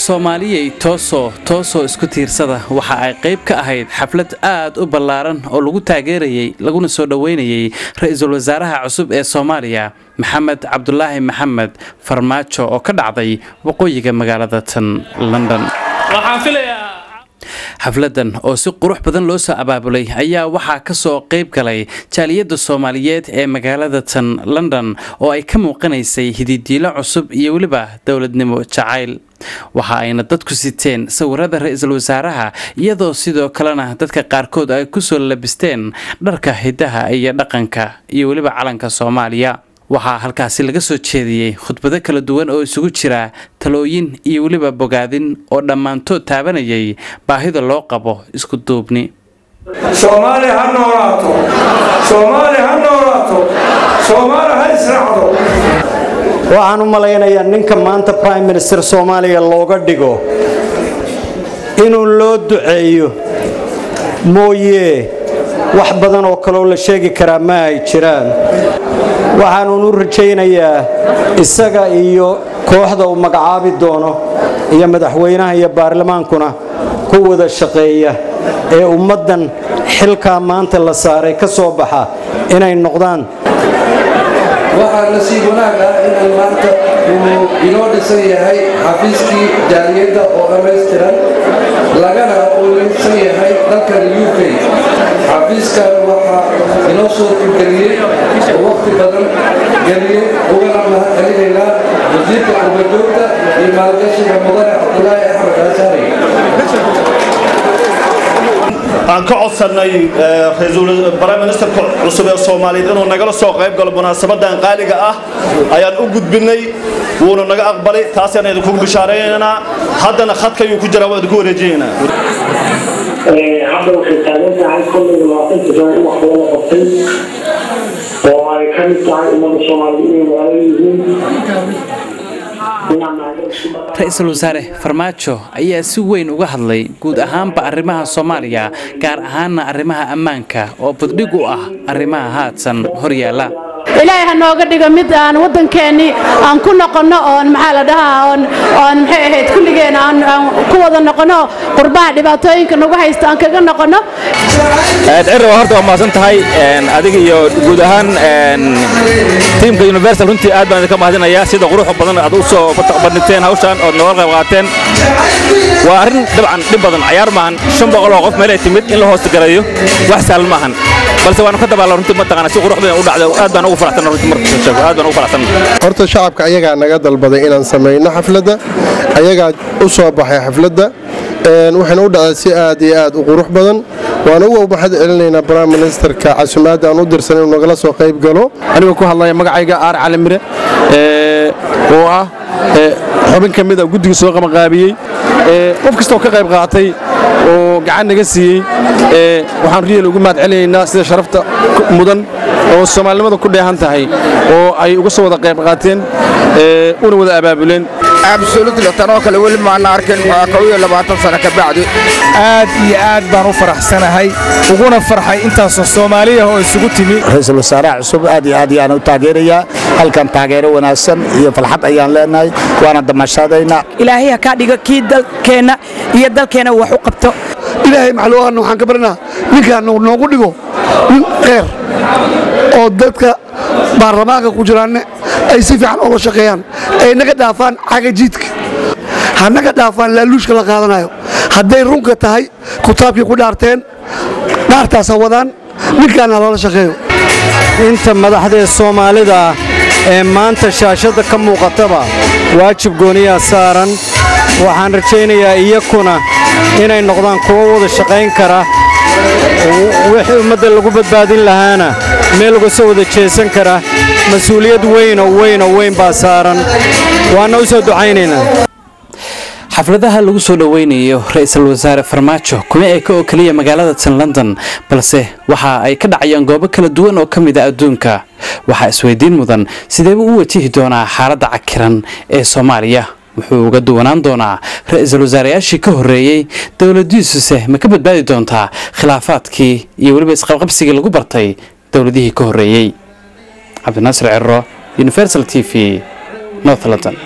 Soomaaliyay toosoo toosoo isku tiirsada waxa ay qayb ka ahayd xaflad aad u ballaaran oo lagu taageerayay laguna soo dhoweynayay ra-iisul wasaaraha cusub ee Soomaaliya Maxamed Cabdulaahi Maxamed Farmaajo oo ka dhacday waqooyiga magaalada tan London. Xafladan oo si qurux badan loo soo abaabulay ayaa waxaa ka soo qayb galay jaaliyadda Soomaaliyeed ee magaalada tan London oo ay ka muuqanaysay hididiilo cusub iyo weliba dowladnimo jacayl. Waxa ayna dadku siteen sawirada ra-iisul wasaaraha, iyadoo sidoo kalena dadka qaarkood ay kusoo labisteen dharka hidaha iyo dhaqanka iyo weliba calanka Soomaaliya. Waxaa halkaasi laga soo jeediyey khudbado kala duwan oo isugu jira talooyin iyo weliba bogaadin oo dhammaantood taabanayay baahida loo qabo isku duubni. Soomaali ha noolaato, Soomaali ha noolaato, Soomaali ha israacdo. Waxaan u malaynayaa ninka maanta prime minister Soomaaliya looga dhigo inuu loo duceeyo mooyee, wax badan oo kaloo la sheegi karaa ma ay jiraan. Waxaanuun u rajaynayaa isaga iyo kooxda uu magacaabi doono iyo madaxweynaha iyo baarlamaankuna ku wada shaqeeya ee ummaddan xilkaa maanta la saaray ka soo baxa inay noqdaan. Waxaa nasiib wanaag ah inaan maanta uu inoo dhisan yahay xafiiskii jaaliyadda oo dhammaystiran, lagana aqoonsan yahay dalkan UK. Xafiiskan waxaa inoo suurtageliyey oo waqti badan geliyey, ugana mahad celinaynaa, wasiirka qurbajoogta iyo maalgashiga, Mudane Cabdulaahi Axmed Asaari. Aan ka codsannay prime ministerka cusub ee Soomaaliyeed inuu nagala soo qayb galo munaasabadan qaaliga ah ayaan u gudbinay, wuuna naga aqbalay. Taasaan idinku bishaareynaa. Haddana khadka ayuu ku jiraa, waa idinku wareejinaynaa. Hadda waxay taagan tahay kolley 20-ka sano in wax badan la qabtay oo ay ka mid tahay ummadda Soomaaliyeed inay walaalo yihiin. Ra-iisul wasaare Farmaajo ayaa si weyn uga hadlay guud ahaanba arrimaha Soomaaliya, gaar ahaana arrimaha ammaanka oo buddhig u ah arrimaha haatan horyaala. Ilaahay ha nooga dhigo mid aan waddankeennii aan ku noqonno oon, maxaa la dhahaa, oon maxay ahayd, kulligeen aan ku wada noqonno qurbaha dhibaatooyinka nagu haysta aan kaga noqonno. Cirra, horta waa mahadsan tahay adiga iyo guud ahaan tiimka Universal. Runtii aad baan idinka mahadinayaa sida quruxda badan aad u soo bandhigteen hawshan ood nooga qayb qaateen. Waa arrin dabcan dhib badan, cayaar maahan. 500 oo qof meelay timid in la hoos garayo wax sahlan maahan, balse waanu ka dabaala. Runtii mataqaana si qurux badan u dhacday, aad baan ugu faraxsan runtii. Marka sheego, aad baan ugu faraxsan. Horta shacabka ayagaa naga dalbaday inaan samayno xafladda, ayagaa u soo baxay xafladda, waxayna u dhacday si aad iyo aad u qurux badan. Waana uga mahad celinaynaa prime ministerka casumaadda aan u dirsan inuu nagala soo qayb galo. Anigoo ku hadlaya magacayga Aar Cali Mire oo ah xubin ka mid a guddiga soo qabanqaabiyey, qof kasta oo ka qayb qaatay oo gacan naga siiyey, waxaan riyal ugu mahad celinaynaa sida sharafta mudan oo soomaalinimada ku dheehan tahay oo ay uga soo wada qayb qaateen una wada abaabuleen. Absolutely, tanoo kale weli maana arkin 21 sano ka bacdi. Aad iyo aad baan u faraxsanahay, uguna farxay intaasoo Soomaaliya oo isugu timi. Ra-iisul wasaaraha cusub aad iyo aad ayaan u taageerayaa. Halkan taageero wanaagsan iyo farxad ayaan leenahay, waana damashadaynaa. Ilaahay ha kaa dhigo kii dalkeenna iyo dalkeenna wax u qabto. Ilaahay maxluuqaana waxaan ka barnaa ninkaan noogu dhigo nin kheyr oo dadka baarlamaanka ku jiraanne ay si fiican oola shaqeeyaan, ay naga dhaafaan cagajiidka, ha naga dhaafaan laaluushka la qaadanayo. Hadday runka tahay kutaabkii ku dhaarteen, dhaartaasa wadaan, ninkaana loola shaqeeyo. Inta madaxdee Soomaalida ee maanta shaashadda ka muuqataba waajib gooniyaa saaran. Waxaan rajaynayaa iyakuna inay noqdaan kuwo wada shaqayn kara, wixii ummadda lagu badbaadin lahaana meel uga soo wada jeesan kara. Mas-uuliyad weyn oo weyn oo weyn baa saaran, waana u soo ducaynaynaa. Xafladaha lagu soo dhoweynayo ra-iisul wasaare Farmaajo kuma eka oo keliya magaalada tan London, balse waxa ay ka dhacayaan goobo kala duwan oo ka mid a adduunka. Waxaa isweydiin mudan, sideebuu u wajihi doonaa xaaladda cakiran ee Soomaaliya? Wuxuu uga duwanaan doonaa ra-iisul wasaareyaashii ka horreeyey? Dowladiisuse ma ka badbaadi doontaa khilaafaadkii iyo weliba isqabqabsigii lagu bartay dowladihii ka horreeyey? Cabdinaasir Ciro, Universal TV, North London.